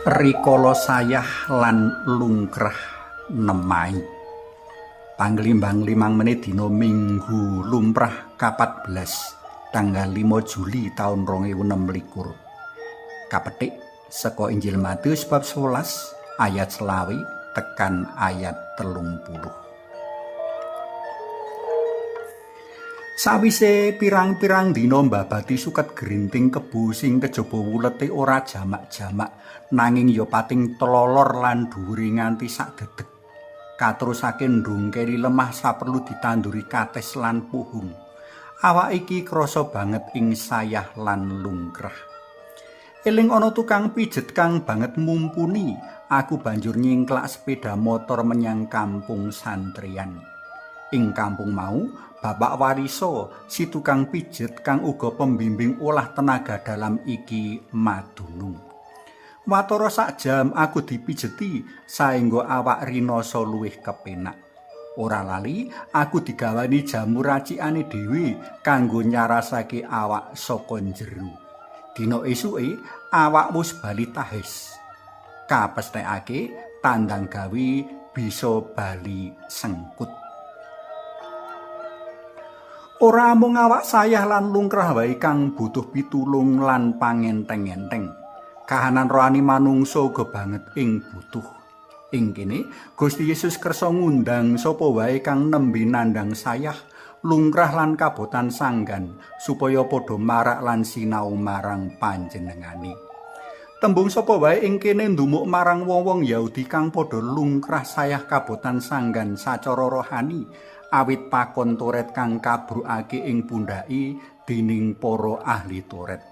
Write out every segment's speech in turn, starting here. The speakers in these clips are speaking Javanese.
Rikala sayah lan lungkrah nemai. Panglimbang 5 menit dina Minggu lumrah 14 tanggal 5 Juli taun 2026. Kapetik saka Injil Matius bab 11 ayat 25 tekan ayat 30. Sawise pirang-pirang dina mbabati suket gerinting kebo sing kejaba wulete ora jamak-jamak, nanging ya pating telolor lan dhuwure nganti sak dedeg. Katerusake ndungkeli lemah saperlu ditanduri kates lan puhung. Awak iki krasa banget ing sayah lan lungkrah. Eling ana tukang pijet kang banget mumpuni, aku banjur nyingklak sepeda motor menyang kampung santrian. Ing kampung mau, Bapak Wariso, si tukang pijet kang uga pembimbing olah tenaga dalam iki madunung. Watara sak jam aku dipijeti saengga awak rinasa luwih kepenak. Ora lali, aku digawani jamu racikane dhewe kanggo nyarasake awak saka njero. Dina esuke awak wus bali tahes. Kapesthekake tandang gawe bisa bali sengkut. Ora mung awak sayah lan lungkrah wae kang butuh pitulung lan pangenteng-enteng. Kahanan rohani manungsa uga banget ing butuh. Ing kene Gusti Yesus kersa ngundang sapa wae kang nembe nandhang sayah, lungkrah lan kabotan sanggan supaya padha marak lan sinau marang panjenengane. Tembung sapa wae ing kene ndumuk marang wong-wong Yahudi kang padha lungkrah sayah kabotan sanggan sacara rohani, awit pakon Toret kang kabrukake ing pundhake dening para ahli Toret.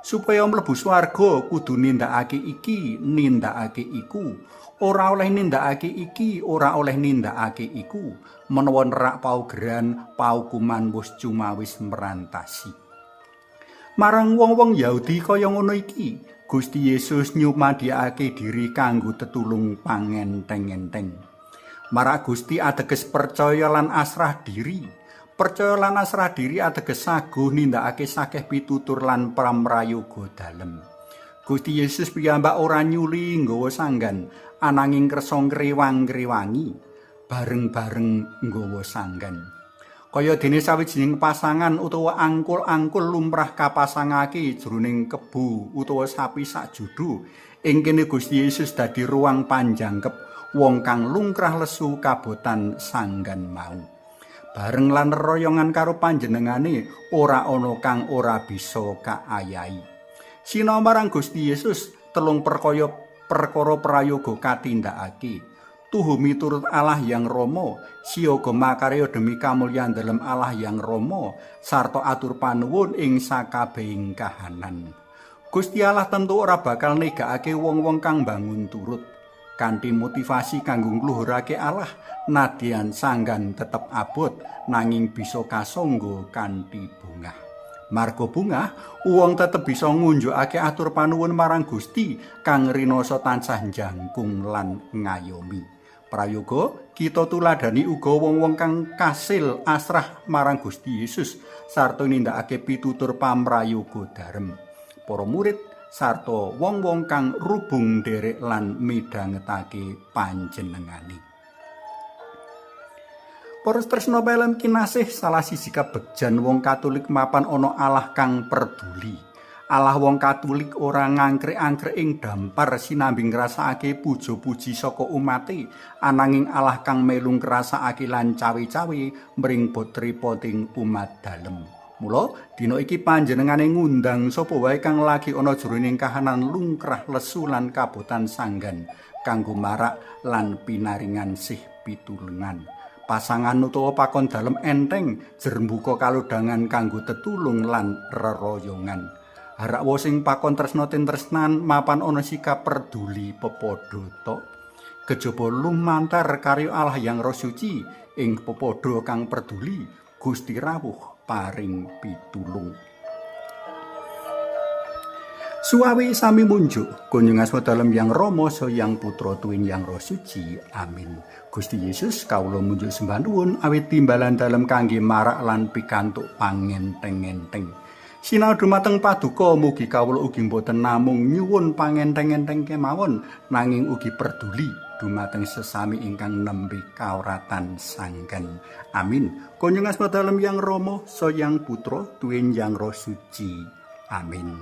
Supaya mlebu swarga kudu nindakake iki, nindakake iku. Ora oleh nindakake iki, ora oleh nindakake iku. Menawa nerak paugeran, paukuman wis cumawis merantasi. Marang wong-wong Yahudi kaya ngono iki, Gusti Yesus nyumadiyake diri kanggo tetulung pangenteng-enteng. Marak Gusti ateges percaya lan asrah diri. Percaya lan asrah diri ateges saguh nindakake sakeh pitutur lan pramrayoga dalem. Gusti Yesus piyambak ora nyuli nggawa sanggan, ananging kersa ngrewang-ngrewangi bareng-bareng nggawa sanggan. Kaya dene sawijining pasangan utawa angkul-angkul lumrah kapasangake jroning kebo utawa sapi sakjudu, ing kene Gusti Yesus dadi ruang panjangkep wong kang lungkrah lesu kabotan sanggan mau. Bareng lan royongan karo panjenengane ora ana kang ora bisa kaayahi. Sinau marang Gusti Yesus telung perkaya perkara prayoga katindakake. Tuhu miturut Allah yang Rama, siaga makarya demi kamulyan dalem Allah yang Rama, sarta atur panuwun ing sakabehing kahanan. Gusti Allah tentu ora bakal negakake wong-wong kang bangun turut. Kanthi motivasi kanggo ngluhurake Allah, nadyan sanggan tetep abot nanging bisa kasangga kanthi bungah. Marga bungah, wong tetep bisa ngunjukake atur panuwun marang Gusti kang rinasa tansah jangkung lan ngayomi. Prayoga kita tuladhani uga wong-wong kang kasil asrah marang Gusti Yesus sarta nindakake pitutur pamrayoga darem. Para murid sarta wong-wong kang rubung nderek lan midhangetake panjenengane. Para tresna pelem kinasih, salah siji kabegjan wong Katolik mapan ana Allah kang perduli. Allah wong Katolik ora ngangkrik-angkrik ing dampar sinambi ngrasakake puja-puji saka umate, ananging Allah kang melu ngrasakake lan cawe-cawe mring botripoting umat dalem. Mula dina iki panjenengane ngundang sapa wae kang lagi ana jroning kahanan lungkrah lesu lan kabotan sanggan kanggo marak lan pinaringan sih pitulungan. Pasangan utawa pakon dalem enteng jermbuka kalodhangan kanggo tetulung lan reroyongan. Harakwa sing pakon tresna tresnan mapan ana sikap perduli pepadha to. Kejaba lumantar karya Allah yang Roh Suci ing pepadha kang perduli, Gusti rawuh paring pitulung. Suawi sami munjuk kunjung asma dalem yang Rama Yang Putra tuwin yang Roh Suci. Amin. Gusti Yesus, kawula munjuk sembah nuwun awit timbalan dalem kangge marak lan pikantuk pangenteng-enteng. Sinau dumateng Paduka, mugi kawula ugi mboten namung nyuwun pangenteng-enteng kemawon, nanging ugi perduli dumateng sesami ingkang nembe kawratan sanggen. Amin. Kunjung asma Dalem Yang Rama, Sang Putra, tuwin Yang Roh Suci. Amin.